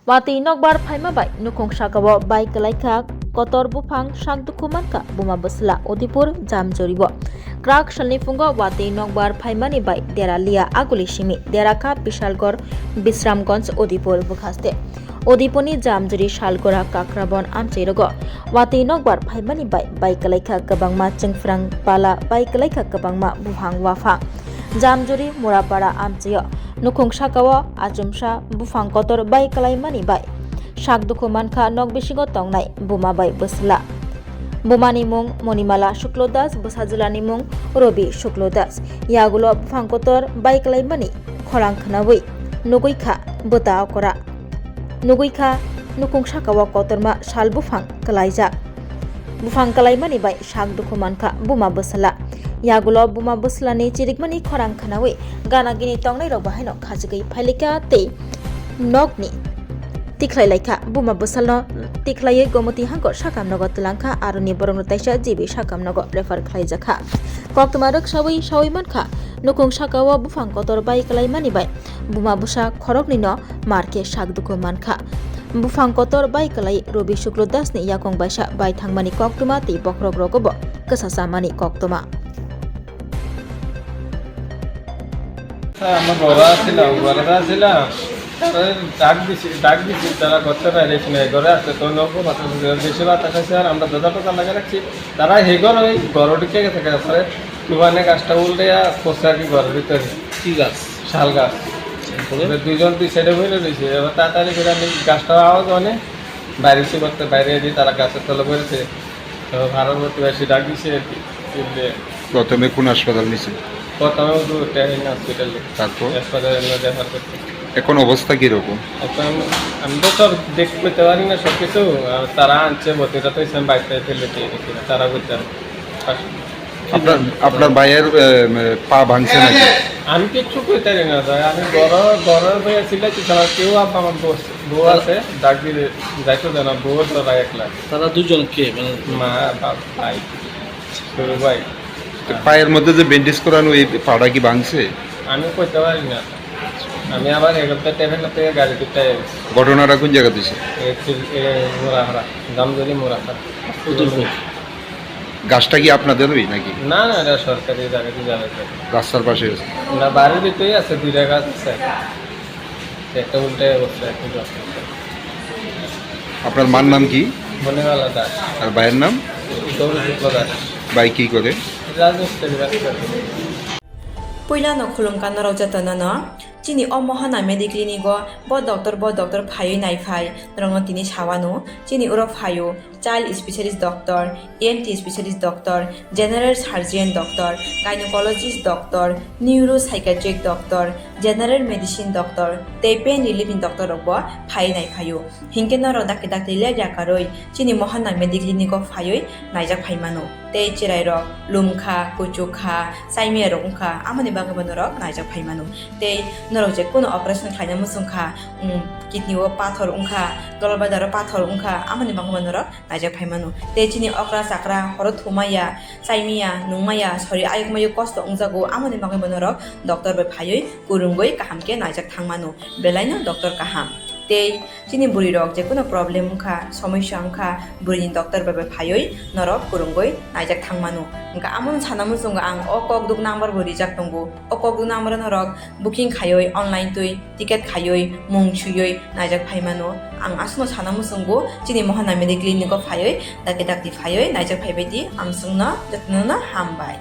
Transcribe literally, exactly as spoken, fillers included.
Watwi nokbar phaima bai nukhung sakao bai kwlaikha kotor buphang, sak dukhu mankha buma bwsla Udipur Jamjori-o. Kwrak salni phungo watwi nokbar phaimani bai dera Liya Aguli simi dera kha Bishalgarh, Bisramganj, Udipur bwkhaste. Udipurni Jamjori, Salgora, Kakrabon amchairogo watwi nokbar phaimani bai bai kwlaikha kwbangma chwngphrang pala, bai kwlaikha kwbangma buphang waphang. Jamjori Murapara amchaio nukhung sakao achomsa buphang kotor bai kwlaimani bai sak dukhu mankha nok bisingo tongnai buma bai bwsla. Bumani mung Monimala Shukla Das, bwsajwlani mung Robi Shukla Das. Yagulo buphang kotor bai kwlaimani khorang khnaui nugui kha bwta okora. Nugui kha nukhung sakao kotorma sal buphang kwlaijak. Buphang kwlaimani bai sak dukhu mankha buma bwsla. Yagulo buma bwslani chirikmani khorang khnaui gana gini tongnairok bahaino khachigwi phailikha tei nokni tikhlai laikha. Buma bwsalno tikhlaiwi Gomoti hangkor sakam nogo twlangkha, aroni borokno taisa G B sakam nogo refer khlaijakha. Koktwma rwksaui saui mankha, nukhung sakao buphang kotor bai kwlaimani bai buma bwsa khoroknwino mar khe sak dukhu mankha. Buphang kotor bai kwlai Robi Shukla Dasni yakung baisa bai thangmani koktwma tei bokhorokrokbo kwsa chamani koktwma. আমরা ঘরে আসছিলাম, ঘরে আসছিলাম, তারপরে ডাক দিছি, ডাক দিছি, তারা ঘর থেকে বাইরে এসে নাই, ঘরে আসছে, তো নৌকো বাতাস হচ্ছে, বেশি বাতাস আছে, আর আমরা দরজা টরজা লাগিয়ে রাখছি, তারা হে ঘর ওই ঘরে ঢুকে গেছে, তারপরে তুফানে গাছটা উল্টে আর পড়ছে আর কি ঘরের ভিতরে। কি গাছ? শাল গাছ। তারপরে? এবার দুইজন দুই সাইডে বইলে রয়েছে, এবার তাড়াতাড়ি করে আমি গাছটার আওয়াজ মানে বাইরে এসে করতে, বাইরে দিয়ে তারা গাছের তলে বইছে, তো ভাড়ার প্রতিবেশী ডাক দিছে আর কি। প্রথমে কোন হাসপাতাল নিয়েছিল? প্রথমে তো টেরিন হসপিটালে। তারপর? হাসপাতালে আমরা রেফার করতে। এখন অবস্থা কিরকম? এখন আমি তো সব দেখতে পারি না সব কিছু, আর তারা আনছে ভর্তি, তাতে আমি বাইরে ফেলে দিয়ে গেছি, তারা বুঝতে পারে। আপনার, আপনার ভাইয়ের, এ, পা ভাঙছে নাকি? আমি কিচ্ছু কইতে পারি না, ভাই। আমি ঘর, ঘরের ভাই ছিল কি, তারা কেউ আপ-, আমার বউ, বউ আছে, ডাক দিলে যাইতো দেয় না, বউর তো ভাই একলা। তারা দুজন কে? মানে মা, বাপ, ভাই। ছোট ভাই। তো পায়ের মধ্যে যে ব্যান্ডেজ করানো, এই পাটা কি ভাঙছে? আমি কইতে পারি না। আমি আবার এগারোটা টেবিল থেকে গাড়ি ঢুকতে ঘটনাটা কোন জায়গা দিছে? এই চিল-, এ, মোরাহারা, জামজুরি মোরাহারা। কত দূর? গাছটা কি আপনাদেরই নাকি? না, না, এটা সরকারি জায়গাতে যাবে তো। রাস্তার পাশে আছে? না, বাড়ির ভিতরেই আছে, দুইটা গাছ আছে। একটা উল্টে বসছে, একটা গাছ আছে। আপনার মার নাম কি? মণিমালা দাস। আর ভাইয়ের নাম? গৌরী শুক্ল দাস। ভাই কি করে? রাজমিস্ত্রি কাজ করে। Puilano khulumkha norok jotono no, chini o Mohana Mediclinic o bo doctor, bo doctor phaiwi naiphai, norokno tini sawano, chini oro phaio child specialist doctor, E N T specialist doctor, general surgeon doctor, gynecologist doctor, neuropsychiatric doctor, general medicine doctor, tei pain relief ni doctor rok bo phaiwi naiphaio. Hinkhe norok dakti dakti lepya karwi chini Mohana Mediclinic o phaiwi naijak phaimano. Tei chwrairok lumkha, kuchukha, chaimiyarok wngkha, amoni bagwibo norok naijak phaimano. Tei norok je kunu operation khlaina muchungkha, um, kidney o pathor wngkha, dolbadaro pathor wngkha, amoni bagwibo norok naijak phaimano. Tei chini okra chakra horo thumaya, chaimaya, nungmaya, sori ayuk mayuk kosto wngjago, amoni bagwibo norok doctor bai phaiwi kwrwngwi kaham khe naijak thangmano. Belaino doctor kaham. Tei chini bwrwi rok je kunu problem wngkha, somosya wngkha, bwrwini doctor bai bai phaiwi norok kwrwngwi naijak thangmano. Wngkha amono sana muchungo ang o kokduk number bo rijak tongo. O kokduk number o norok booking khaiwi online twi ticket khaiwi mung swiwi naijak phaimano. Ang aswkno sana muchungo chini Mohana Mediclinic o phaiwi dakti dakti phaiwi naijak phaibaidi amswkno jotono hambai.